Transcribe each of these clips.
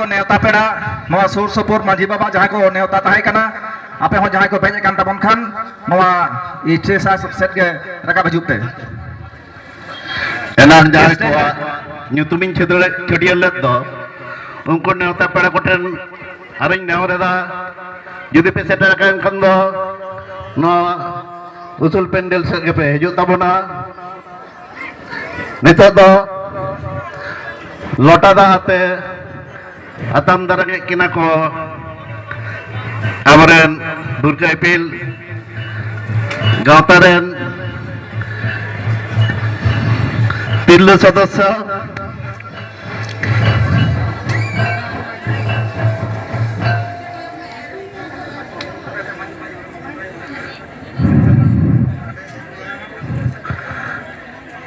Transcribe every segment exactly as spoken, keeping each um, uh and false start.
ᱱᱮᱣᱛᱟ ᱯᱮᱲᱟ, ᱱᱚᱣᱟ ᱥᱩᱨ ᱥᱩᱯᱩᱨ ᱢᱟᱹᱡᱷᱤ ᱵᱟᱵᱟ ᱡᱟᱦᱟᱸᱭ ᱠᱚ ᱱᱮᱣᱛᱟ ᱛᱟᱦᱮᱸ ᱠᱟᱱᱟ, ᱟᱯᱮ ᱦᱚᱸ ᱡᱟᱦᱟᱸᱭ ᱠᱚ ᱵᱮᱸᱜᱮᱫ ᱠᱟᱱ ᱛᱟᱵᱚᱱ ᱠᱷᱟᱱ, ᱱᱚᱣᱟ ᱥᱴᱮᱡ ᱥᱮᱫ ᱜᱮ ᱨᱟᱠᱟᱵ ᱦᱤᱡᱩᱜ ᱯᱮ᱾ ᱮᱱᱟᱝ ᱡᱟᱦᱟᱸᱭ ᱠᱚᱣᱟᱜ ᱧᱩᱛᱩᱢᱤᱧ ᱪᱷᱟᱹᱴᱭᱟᱹᱨ ᱞᱮᱫ ᱫᱚ, ᱩᱱᱠᱩ ᱱᱮᱣᱛᱟ ᱯᱮᱲᱟ ᱠᱚᱴᱷᱮᱱ ᱟᱨᱤᱧ ᱱᱮᱦᱚᱨ ᱮᱫᱟ, ᱡᱩᱫᱤ ᱯᱮ ᱥᱮᱴᱮᱨ ᱟᱠᱟᱱ ᱠᱷᱟᱱ ᱫᱚ ᱱᱚᱣᱟ ᱩᱥᱩᱞ ᱯᱮᱱᱰᱮᱞ ᱥᱮᱫ ᱜᱮᱯᱮ ᱦᱤᱡᱩᱜ ᱛᱟᱵᱚᱱᱟ᱾ ᱱᱤᱛᱚᱜ ᱫᱚ ᱞᱚᱴᱟ ᱫᱟᱜ ᱟᱛᱮ ᱟᱛᱟᱝ ᱫᱟᱨᱟᱢᱮᱫ ᱠᱤᱱᱟ ᱠᱚ ᱟᱵᱚᱨᱮᱱ ᱵᱷᱩᱨᱠᱟᱹ ᱤᱯᱤᱞ ᱜᱟᱶᱛᱟ ᱨᱮᱱ ᱛᱤᱨᱞᱟᱹ ᱥᱚᱫᱚᱥᱥᱚ᱾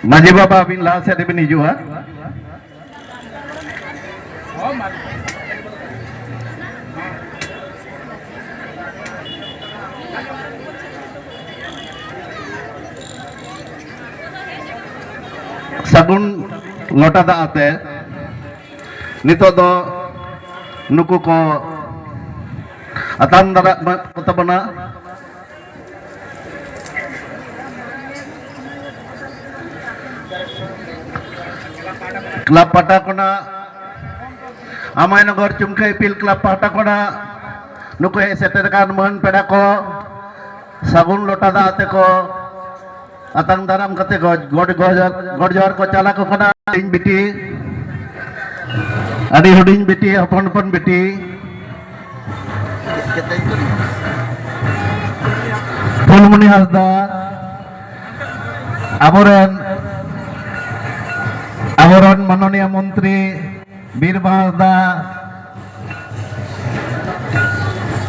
ᱢᱟᱹᱡᱷᱤ ᱵᱟᱵᱟ, ᱟᱹᱵᱤᱱ ᱞᱟᱦᱟ ᱥᱮᱫ ᱨᱮᱵᱤᱱ ᱦᱤᱡᱩᱜᱼᱟ᱾ ᱥᱟᱹᱜᱩᱱ ᱞᱚᱴᱟ ᱫᱟᱜ ᱟᱛᱮ ᱱᱤᱛᱚᱜ ᱫᱚ ᱱᱩᱠᱩ ᱠᱚ ᱟᱛᱟᱝ ᱫᱟᱨᱟᱢ ᱠᱚ ᱛᱟᱵᱚᱱᱟ᱾ ᱠᱞᱟᱵᱽ ᱯᱟᱦᱴᱟ ᱠᱷᱚᱱᱟᱜ, ᱟᱢᱟᱭᱱᱚᱜᱚᱨ ᱪᱩᱢᱠᱷᱟᱹ ᱤᱯᱤᱞ ᱠᱞᱟᱵᱽ ᱯᱟᱦᱴᱟ ᱠᱷᱚᱱᱟᱜ ᱱᱩᱠᱩ ᱦᱮᱡ ᱥᱮᱴᱮᱨ ᱟᱠᱟᱱ ᱢᱟᱹᱱ ᱯᱮᱲᱟ ᱠᱚ ᱥᱟᱹᱜᱩᱱ ᱞᱚᱴᱟ ᱫᱟᱜ ᱟᱛᱮ ᱠᱚ ᱟᱛᱟᱝ ᱫᱟᱨᱟᱢ ᱠᱟᱛᱮ ᱜᱚᱰ, ᱜᱚᱰ, ᱜᱚᱰ, ᱜᱚᱰ ᱡᱚᱦᱟᱨ ᱠᱚ ᱪᱟᱞ ᱟᱠᱚ ᱠᱟᱱᱟ᱾ ᱦᱩᱰᱤᱧ ᱵᱤᱴᱤ, ᱟᱹᱰᱤ ᱦᱩᱰᱤᱧ ᱵᱤᱴᱤ, ᱦᱚᱯᱚᱱ ᱦᱚᱯᱚᱱ ᱵᱤᱴᱤ, ᱯᱷᱩᱞᱢᱩᱱᱤ ᱦᱟᱸᱥᱫᱟ, ᱟᱵᱚᱨᱮᱱ, ᱟᱵᱚᱨᱮᱱ ᱢᱟᱱᱚᱱᱤᱭᱟ ᱢᱚᱱᱛᱨᱤ ᱵᱤᱨᱵᱟᱦᱟ ᱦᱟᱸᱥᱫᱟ,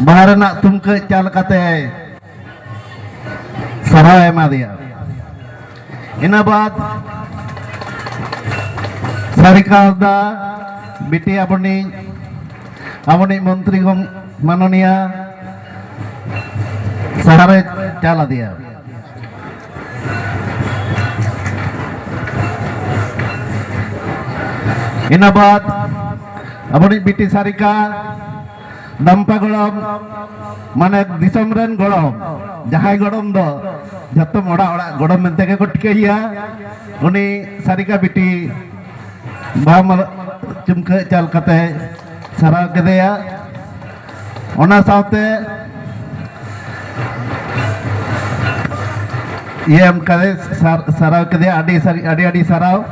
ᱵᱟᱦᱟ ᱨᱮᱱᱟᱜ ᱛᱩᱢᱠᱟᱹ ᱪᱟᱞ ᱠᱟᱛᱮ ᱥᱟᱨᱦᱟᱣ ᱮᱢᱟ ᱫᱮᱭᱟ᱾ ᱤᱱᱟᱹ ᱵᱟᱫ ᱥᱟᱨᱤᱠᱟ ᱦᱟᱸᱥᱫᱟ ᱵᱤᱴᱤ ᱟᱵᱚᱱᱤᱡ, ᱟᱵᱚᱱᱤᱡ ᱢᱚᱱᱛᱨᱤ ᱜᱚᱢ-, ᱢᱟᱱᱚᱱᱤᱭᱟ ᱥᱟᱦᱟᱨᱮ ᱪᱟᱞ ᱟᱫᱮᱭᱟ᱾ ᱤᱱᱟᱹ ᱵᱟᱫ ᱟᱵᱚᱨᱤᱡ ᱵᱤᱴᱤ ᱥᱟᱨᱤᱠᱟ ᱫᱟᱢᱯᱟ ᱜᱚᱲᱚᱢ, ᱢᱟᱱᱮ ᱫᱤᱥᱚᱢ ᱨᱮᱱ ᱜᱚᱲᱚᱢ, ᱡᱟᱦᱟᱸᱭ ᱜᱚᱲᱚᱢ ᱫᱚ ᱡᱷᱚᱛᱚᱢ ᱚᱲᱟᱜ ᱚᱲᱟᱜ ᱜᱚᱲᱚᱢ ᱢᱮᱱᱛᱮ ᱜᱮᱠᱚ ᱴᱷᱤᱠᱟᱹᱭᱮᱭᱟ᱾ ᱩᱱᱤ ᱥᱟᱨᱤᱠᱟ ᱵᱤᱴᱤ ᱵᱟᱦᱟ ᱢᱟᱞᱟ ᱪᱩᱢᱠᱟᱹ ᱪᱟᱞ ᱠᱟᱛᱮ ᱥᱟᱨᱦᱟᱣ ᱠᱮᱫᱮᱭᱟ᱾ ᱚᱱᱟ ᱥᱟᱶᱛᱮ ᱤᱭᱟᱹ ᱮᱢ ᱠᱟᱛᱮ ᱥᱟᱨ-, ᱥᱟᱨᱦᱟᱣ ᱠᱮᱫᱮᱭᱟ᱾ ᱟᱹᱰᱤ ᱥᱟᱹᱨᱤ, ᱟᱹᱰᱤ ᱟᱹᱰᱤ ᱥᱟᱨᱦᱟᱣ᱾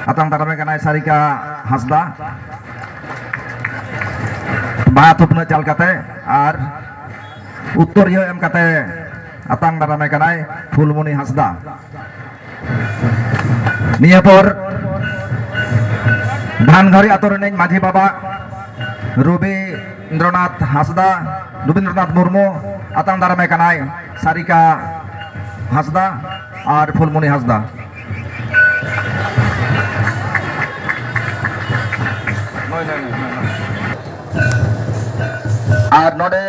ᱟᱛᱟᱝ ᱫᱟᱨᱟᱢᱮ ᱠᱟᱱᱟᱭ ᱥᱟᱨᱤᱠᱟ ᱦᱟᱸᱥᱫᱟ᱾ ᱵᱟᱦᱟ ᱛᱷᱩᱯᱱᱟᱹ ᱪᱟᱞ ᱠᱟᱛᱮ ᱟᱨ ᱩᱛᱛᱚᱨᱤᱭᱟᱹ ᱮᱢ ᱠᱟᱛᱮ ᱟᱛᱟᱝ ᱫᱟᱨᱟᱢᱮ ᱠᱟᱱᱟᱭ ᱯᱷᱩᱞᱢᱩᱱᱤ ᱦᱟᱸᱥᱫᱟ᱾ ᱱᱤᱭᱟᱹ ᱯᱚᱨ ᱫᱷᱟᱱᱜᱷᱟᱨᱤ ᱟᱛᱳ ᱨᱤᱱᱤᱡ ᱢᱟᱹᱡᱷᱤ ᱵᱟᱵᱟ ᱨᱚᱵᱤᱱᱫᱨᱚᱱᱟᱛᱷ ᱦᱟᱸᱥᱫᱟ, ᱨᱚᱵᱤᱱᱫᱨᱚᱱᱟᱛᱷ ᱢᱩᱨᱢᱩ ᱟᱛᱟᱝ ᱫᱟᱨᱟᱢᱮ ᱠᱟᱱᱟᱭ ᱥᱟᱨᱤᱠᱟ ᱦᱟᱸᱥᱫᱟ ᱟᱨ ᱯᱷᱩᱞᱢᱩᱱᱤ ᱦᱟᱸᱥᱫᱟ᱾ ᱟᱨ ᱱᱚᱰᱮ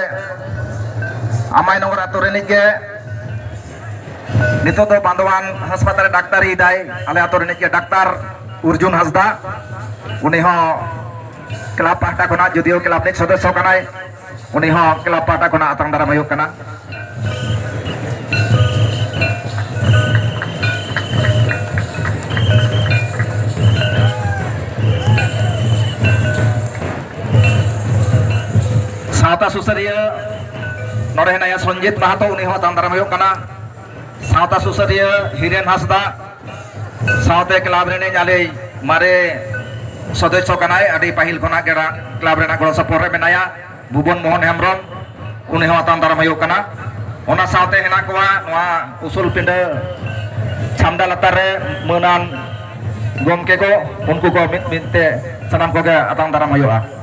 ᱟᱢᱟᱭᱱᱚᱜᱚᱨ ᱟᱛᱳ ᱨᱤᱱᱤᱡ ᱜᱮ ᱱᱤᱛᱚᱜ ᱫᱚ ᱵᱟᱸᱫᱣᱟᱱ ᱦᱟᱥᱯᱟᱛᱟᱞ ᱨᱮ ᱰᱟᱠᱛᱟᱨᱤ ᱮᱫᱟᱭ, ᱟᱞᱮ ᱟᱛᱳ ᱨᱤᱱᱤᱡ ᱜᱮ ᱰᱟᱠᱛᱟᱨ ᱚᱨᱡᱩᱱ ᱦᱟᱸᱥᱫᱟ᱾ ᱩᱱᱤ ᱦᱚᱸ ᱠᱞᱟᱵᱽ ᱯᱟᱦᱴᱟ ᱠᱷᱚᱱᱟᱜ, ᱡᱩᱫᱤᱭᱳ ᱠᱞᱟᱵᱽ ᱨᱤᱱᱤᱡ ᱥᱚᱫᱚᱥᱥᱚ ᱠᱟᱱᱟᱭ, ᱩᱱᱤ ᱦᱚᱸ ᱠᱞᱟᱵᱽ ᱯᱟᱦᱴᱟ ᱠᱷᱚᱱᱟᱜ ᱟᱛᱟᱝ ᱫᱟᱨᱟᱢ ᱦᱩᱭᱩᱜ ᱠᱟᱱᱟ᱾ ᱥᱟᱶᱛᱟ ᱥᱩᱥᱟᱹᱨᱤᱭᱟᱹ ᱱᱚᱰᱮ ᱦᱮᱱᱟᱭᱟ ᱥᱚᱧᱡᱤᱛ ᱢᱟᱦᱟᱛᱚ, ᱩᱱᱤ ᱦᱚᱸ ᱟᱛᱟᱝ ᱫᱟᱨᱟᱢ ᱦᱩᱭᱩᱜ ᱠᱟᱱᱟ᱾ ᱥᱟᱶᱛᱟ ᱥᱩᱥᱟᱹᱨᱤᱭᱟᱹ ᱦᱤᱨᱮᱱ ᱦᱟᱸᱥᱫᱟ, ᱥᱟᱶᱛᱮ ᱠᱞᱟᱵᱽ ᱨᱤᱱᱤᱡ ᱟᱞᱮ ᱢᱟᱨᱮ ᱥᱚᱫᱚᱥᱥᱚ ᱠᱟᱱᱟᱭ, ᱟᱹᱰᱤ ᱯᱟᱹᱦᱤᱞ ᱠᱷᱚᱱᱟᱜ ᱜᱮ ᱠᱞᱟᱵᱽ ᱨᱮᱱᱟᱜ ᱜᱚᱲᱚ ᱥᱚᱯᱚᱦᱚᱫ ᱨᱮ ᱢᱮᱱᱟᱭᱟ, ᱵᱷᱩᱵᱚᱱ ᱢᱳᱦᱚᱱ ᱦᱮᱢᱵᱨᱚᱢ, ᱩᱱᱤ ᱦᱚᱸ ᱟᱛᱟᱝ ᱫᱟᱨᱟᱢ ᱦᱩᱭᱩᱜ ᱠᱟᱱᱟ᱾ ᱚᱱᱟ ᱥᱟᱶᱛᱮ ᱦᱮᱱᱟᱜ ᱠᱚᱣᱟ ᱱᱚᱣᱟ ᱩᱥᱩᱞ ᱯᱤᱸᱰᱟᱹ ᱪᱷᱟᱢᱰᱟ ᱞᱟᱛᱟᱨ ᱨᱮ ᱢᱟᱹᱱᱟᱱ ᱜᱚᱢᱠᱮ ᱠᱚ, ᱩᱱᱠᱩ ᱠᱚ ᱢᱤᱫ ᱢᱤᱫ ᱛᱮ ᱥᱟᱱᱟᱢ ᱠᱚᱜᱮ ᱟᱛᱟᱝ ᱫᱟᱨᱟᱢ ᱦᱩᱭᱩᱜᱼᱟ᱾